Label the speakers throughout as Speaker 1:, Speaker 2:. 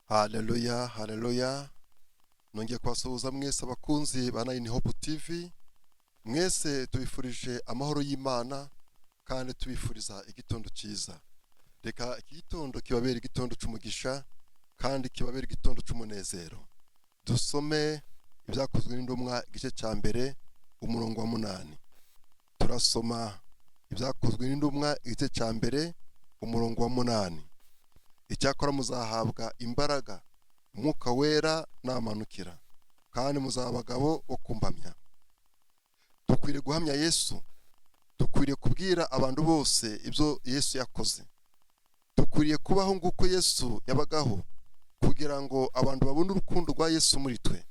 Speaker 1: Haleluya, haleluya! Nongeye kubasuhuza mwese abakunzi ba Nine Hope TV. Mwese tubifurije amahoro y'Imana kandi tubifuriza igitondo cyiza. Reka iki gitondo kibabere igitondo cy'umugisha kandi kibabere igitondo cy'umunezero. Dusome Ibyakozwe n'Intumwa, igice cya 1, umurongo wa 8. Turasoma Ibyakozwe n'Intumwa, igice cya 1, umurongo wa 8: "Icyakora muzahabwa imbaraga Umwuka Wera namanukira, kandi muzaba abagabo bo kumpamya." Dukwiriye guhamya Yesu. Dukwiriye kubwira abantu bose ibyo Yesu yakoze. Dukwiriye kubaho nk'uko Yesu yabagaho, kugira ngo abantu babone urukundo rwa Yesu muri twe.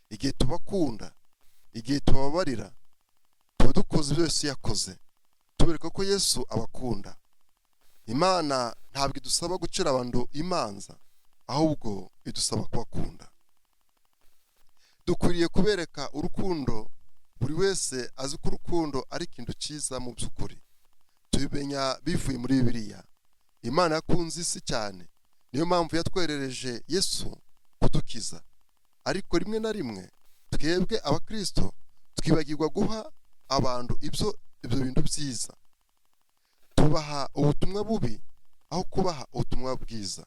Speaker 1: Igihe tubakunda, igihe tubabarira, tuba dukoze ibyo Yesu yakoze, tubereka ko Yesu abakunda. Imana ntabwo idusaba gucira abantu imanza, ahubwo idusaba kubakunda. Dukwiriye kubereka urukundo. Buri wese azi ko urukundo ari ikintu cyiza. Mu by'ukuri tubimenya bivuye muri Bibiliya. Imana yakunze isi cyane, niyo mpamvu yatwoherereje Yesu kudukiza. Ariko rimwe na rimwe twebwe Abakirisito twibagirwa guha abantu ibyo bintu byiza. Tubaha ubutumwa bubi aho kubaha ubutumwa bwiza.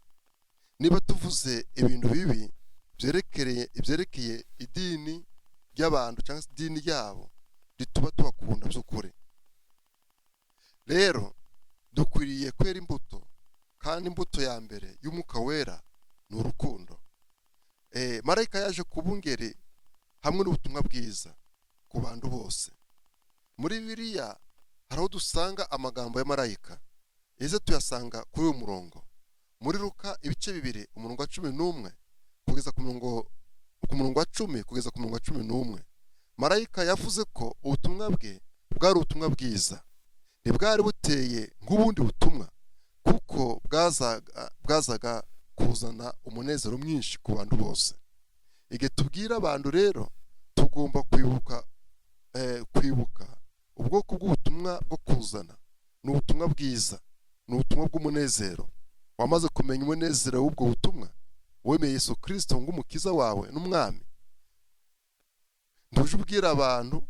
Speaker 1: Niba tuvuze ibintu bibi byerekeye idini ry'abantu cyangwa se idini ryabo, ntituba tubakunda by'ukuri. Rero dukwiriye kwera imbuto, kandi imbuto ya mbere y'Umwuka Wera ni urukundo. Marayika yaje ku bungeri hamwe n'ubutumwa bwiza ku bantu bose. Muri Bibiliya hari aho dusanga amagambo ya marayika. Ese tuyasanga kuri uyu murongo muri Luka, ibice 2, umurongo wa 11 kugeza ku murongo wa 10 kugeza ku murongo wa 11. Marayika yavuze ko ubutumwa bwe bwari ubutumwa bwiza. Ntibwari buteye nk'ubundi butumwa, kuko bwazaga kuzana umunezero mwinshi ku bantu bose. Igihe tubwira abantu rero, tugomba kwibuka ubwoko bw'ubutumwa bwo kuzana. Ni ubutumwa bwiza, ni ubutumwa bw'umunezero. Wamaze kumenya umunezero w'ubwo butumwa? Wemeye Yesu Kirisito nk'Umukiza wawe n'Umwami? Ntuje ubwira abantu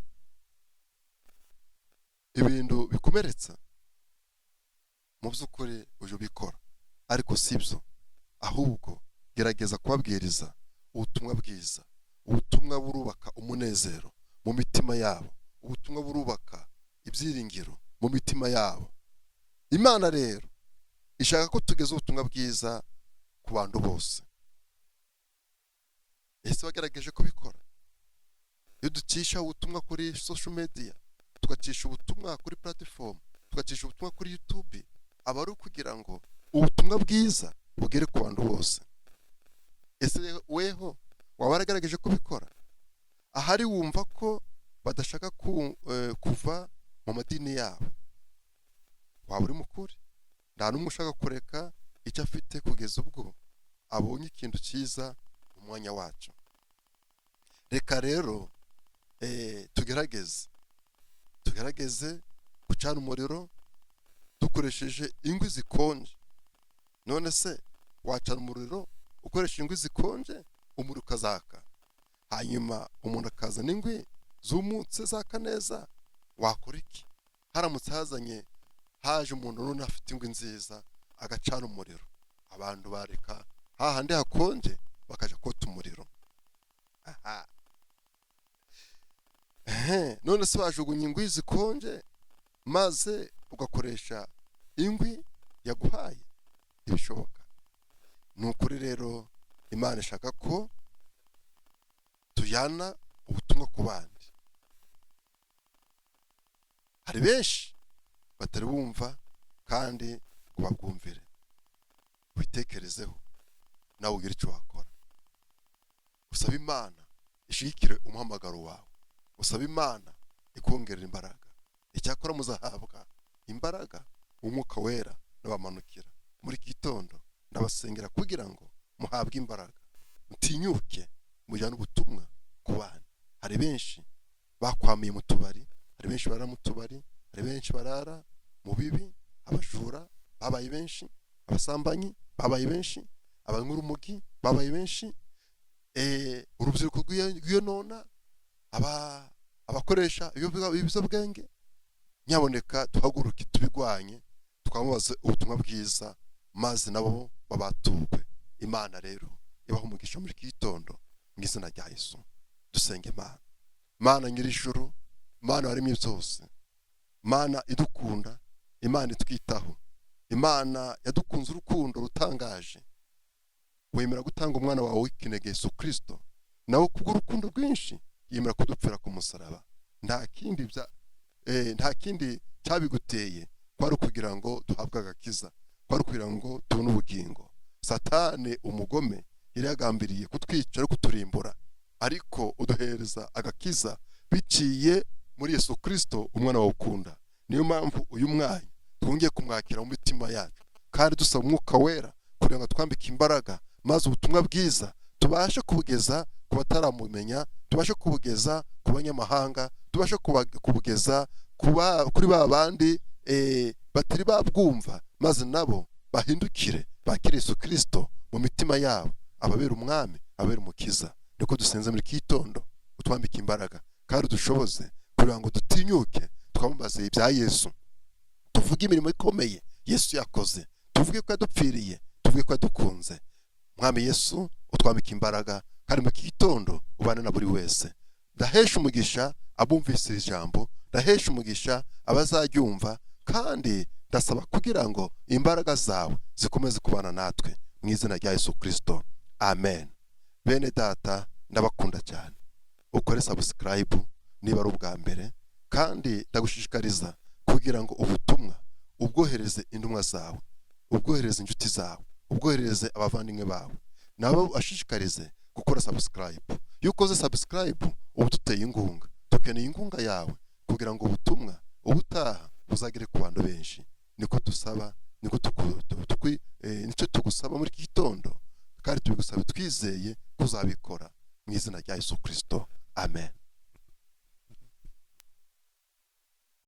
Speaker 1: ibintu bikomeretsa. Mu by'ukuri uje ubikora, ariko si byo. Ahubwo gerageza kubabwiriza ubutumwa bwiza. Ubutumwa burubaka umunezero mu mitima yabo, ubutumwa burubaka ibyiringiro mu mitima yabo. Imana rero ishaka ko tugeza ubutumwa bwiza ku bantu bose. Ese wagerageje kubikora? Iyo ducisha ubutumwa kuri social media, tugacisha ubutumwa kuri platform, tugacisha ubutumwa kuri YouTube, aba ari ukugira ngo ubutumwa bwiza bugere ku bantu bose. Ese weho waba waragaragaje kubikora? Ahari wumva ko badashaka kuva mu madini yabo, waba uri mukuri. Nta n'umwe ushaka kureka icyo afite kugeza ubwo abonye ikintu cyiza mu mwanya wacu. Reka rero tugerageze gucana umuriro dukoresheje inkwi zikonje. None se wacana umuriro ukoresha inkwi zikonje, umuriro ukazaka, hanyuma umuntu akazana inkwi zumutse zaka neza, wakora iki? Haramutse haje umuntu none afite inkwi nziza, agacana umuriro, abantu bareka hahandi hakonje bakajya kota umuriro. Aha. Ehe, none se wajugunya inkwi zikonje maze ugakoresha inkwi yaguhaye? Ntibishoboka. Ni ukuri rero, Imana ishaka ko tujyana ubutumwa ku bandi. Hari benshi batari bumva kandi ngo babwumvire. Witekerezeho nawe, ugire icyo wakora. Usaba Imana ishigikire umuhamagaro wawe, usaba Imana ikongerera imbaraga. "Icyakora muzahabwa imbaraga Umwuka Wera nabamanukira." Muri iki gitondo ndabasengera kugira ngo muhabwe imbaraga, mutinyuke mujyane ubutumwa ku bana. Hari benshi bakwamiye mu tubari, hari benshi barara mu tubari, hari benshi barara mu bibi. Abajura babaye benshi, abasambanyi babaye benshi. Abanywa urumogi babaye benshi, urubyiruko rwiyonona, abakoresha ibiyobyabwenge. Nyaboneka duhaguruke tubigwanye, twamamaze ubutumwa bwiza, maze nabo babaturwe. Imana rero ibaha umugisha muri iki gitondo mu izina rya Yesu. Dusenga Imana. Mana nyir'ijuru, Mana waremye byose, Mana idukunda, Imana itwitaho, Imana yadukunze urukundo rutangaje, wemera gutanga umwana wawe w'ikinege Yesu Kirisito, nawe kubw'urukundo rwinshi yemera kudupfira ku musaraba. Nta kindi cyabiguteye, kwari ukugira ngo duhabwe agakiza, kwari ukugira ngo tubone ubugingo. Satani umugome yari yagambiriye kutwica no kuturimbura, ariko uduhereza agakiza biciye muri Yesu Kirisito, umwana wawe ukunda. Niyo mpamvu uyu mwanya twongeye kumwakira mu mitima yacu, kandi dusaba Umwuka Wera kugira ngo twambike imbaraga, maze ubutumwa bwiza tubashe kubugeza ku bataramumenya, tubashe kubugeza ku banyamahanga, tubashe kubugeza kuri ba bandi batari babwumva, maze nabo bahindukire bakire Yesu Kirisito mu mitima yabo, ababera umwami, ababera umukiza. Niko dusenze muri iki gitondo, utwambike imbaraga kandi udushoboze kugira ngo dutinyuke twamamaze ibya Yesu, tuvuge imirimo ikomeye Yesu yakoze, tuvuge ko yadupfiriye, tuvuge ko yadukunze. Mwami Yesu, utwambike imbaraga kandi mu iki gitondo ubane na buri wese. Ndahesha umugisha abumvise iri jambo, ndahesha umugisha abazaryumva, kandi ndasaba kugira ngo imbaraga zawe zikomeze kubana natwe mu izina rya Yesu Kirisito, amen. Bene data, ndabakunda cyane. Ukore subscribe niba ari ubwa mbere, kandi ndagushishikariza kugira ngo ubutumwa ubwohereze intumwa zawe, ubwohereze inshuti zawe, ubwohereze abavandimwe bawe, nabo bashishikarize gukora subscribe. Iyo ukoze subscribe uba uduteye inkunga. Dukeneye inkunga yawe kugira ngo ubutumwa ubutaha buzagere ku bantu benshi. Niko dusaba, niko nicyo tugusaba muri iki gitondo, kandi tubigusaba twizeye kuzabikora mu izina rya Yesu Kirisito, amen.